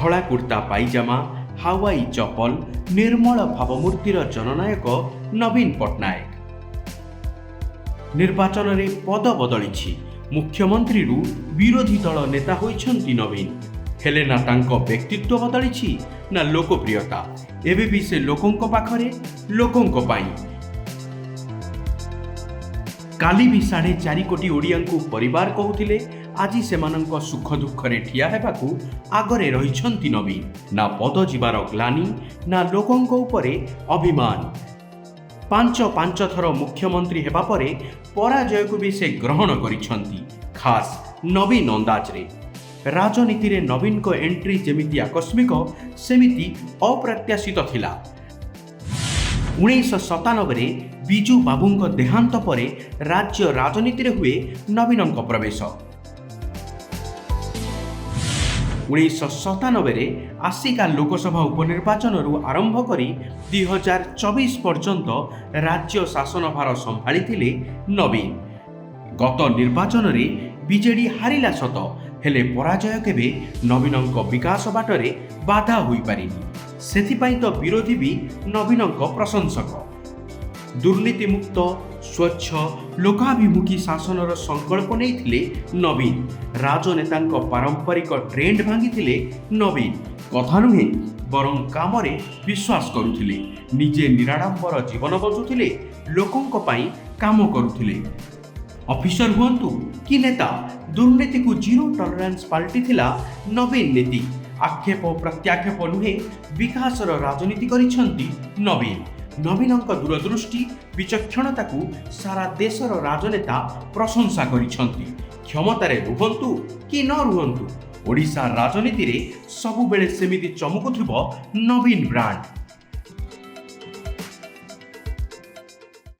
ଧଳା କୁର୍ତ୍ତା ପାଇଜାମା, ହାୱାଇ ଚପଲ, ନିର୍ମଳ ଭାବମୂର୍ତ୍ତିର ଜନନାୟକ ନବୀନ ପଟ୍ଟନାୟକ। ନିର୍ବାଚନରେ ପଦ ବଦଳିଛି। ମୁଖ୍ୟମନ୍ତ୍ରୀରୁ ବିରୋଧୀ ଦଳ ନେତା ହୋଇଛନ୍ତି ନବୀନ। ହେଲେ ନା ତାଙ୍କ ବ୍ୟକ୍ତିତ୍ୱ ବଦଳିଛି, ନା ଲୋକପ୍ରିୟତା। ଏବେ ବି ସେ ଲୋକଙ୍କ ପାଖରେ, ଲୋକଙ୍କ ପାଇଁ। କାଲି ବି 4.5 କୋଟି ଓଡ଼ିଆଙ୍କୁ ପରିବାର କହୁଥିଲେ। ଆଜି ସେମାନଙ୍କ ସୁଖ ଦୁଃଖରେ ଠିଆ ହେବାକୁ ଆଗରେ ରହିଛନ୍ତି ନବୀନ। ନା ପଦ ଯିବାର ଗ୍ଲାନି, ନା ଲୋକଙ୍କ ଉପରେ ଅଭିମାନ। ପାଞ୍ଚ ପାଞ୍ଚ ଥର ମୁଖ୍ୟମନ୍ତ୍ରୀ ହେବା ପରେ ପରାଜୟକୁ ବି ସେ ଗ୍ରହଣ କରିଛନ୍ତି, ଖାସ୍ ନବୀନ ଅନ୍ଦାଜରେ। ରାଜନୀତିରେ ନବୀନଙ୍କ ଏଣ୍ଟ୍ରି ଯେମିତି ଆକସ୍ମିକ, ସେମିତି ଅପ୍ରତ୍ୟାଶିତ ଥିଲା। 1997ରେ ବିଜୁ ବାବୁଙ୍କ ଦେହାନ୍ତ ପରେ ରାଜ୍ୟ ରାଜନୀତିରେ ହୁଏ ନବୀନଙ୍କ ପ୍ରବେଶ। 1997ରେ ଆସିକା ଲୋକସଭା ଉପନିର୍ବାଚନରୁ ଆରମ୍ଭ କରି 2024 ପର୍ଯ୍ୟନ୍ତ ରାଜ୍ୟ ଶାସନଭାର ସମ୍ଭାଳିଥିଲେ ନବୀନ। ଗତ ନିର୍ବାଚନରେ ବିଜେଡି ହାରିଲା ସତ, ହେଲେ ପରାଜୟ କେବେ ନବୀନଙ୍କ ବିକାଶ ବାଟରେ ବାଧା ହୋଇପାରିନି। ସେଥିପାଇଁ ତ ବିରୋଧୀ ବି ନବୀନଙ୍କ ପ୍ରଶଂସକ। ଦୁର୍ନୀତିମୁକ୍ତ, ସ୍ୱଚ୍ଛ, ଲୋକାଭିମୁଖୀ ଶାସନର ସଂକଳ୍ପ ନେଇଥିଲେ ନବୀନ। ରାଜନେତାଙ୍କ ପାରମ୍ପରିକ ଟ୍ରେଣ୍ଡ ଭାଙ୍ଗିଥିଲେ ନବୀନ। କଥା ନୁହେଁ, ବରଂ କାମରେ ବିଶ୍ୱାସ କରୁଥିଲେ। ନିଜେ ନିରାଡ଼ମ୍ବର ଜୀବନ ବଞ୍ଚୁଥିଲେ, ଲୋକଙ୍କ ପାଇଁ କାମ କରୁଥିଲେ। ଅଫିସର ହୁଅନ୍ତୁ କି ନେତା, ଦୁର୍ନୀତିକୁ ଜିରୋ ଟଲରାନ୍ସ ପାଲଟିଥିଲା ନବୀନ ନୀତି। ଆକ୍ଷେପ ପ୍ରତ୍ୟାକ୍ଷେପ ନୁହେଁ, ବିକାଶର ରାଜନୀତି କରିଛନ୍ତି ନବୀନ। ନବୀନଙ୍କ ଦୂରଦୃଷ୍ଟି, ବିଚକ୍ଷଣତାକୁ ସାରା ଦେଶର ରାଜନେତା ପ୍ରଶଂସା କରିଛନ୍ତି। କ୍ଷମତାରେ ରୁହନ୍ତୁ କି ନ ରୁହନ୍ତୁ, ଓଡ଼ିଶା ରାଜନୀତିରେ ସବୁବେଳେ ସେମିତି ଚମକୁଥିବ ନବୀନ ବ୍ରାଣ୍ଡ।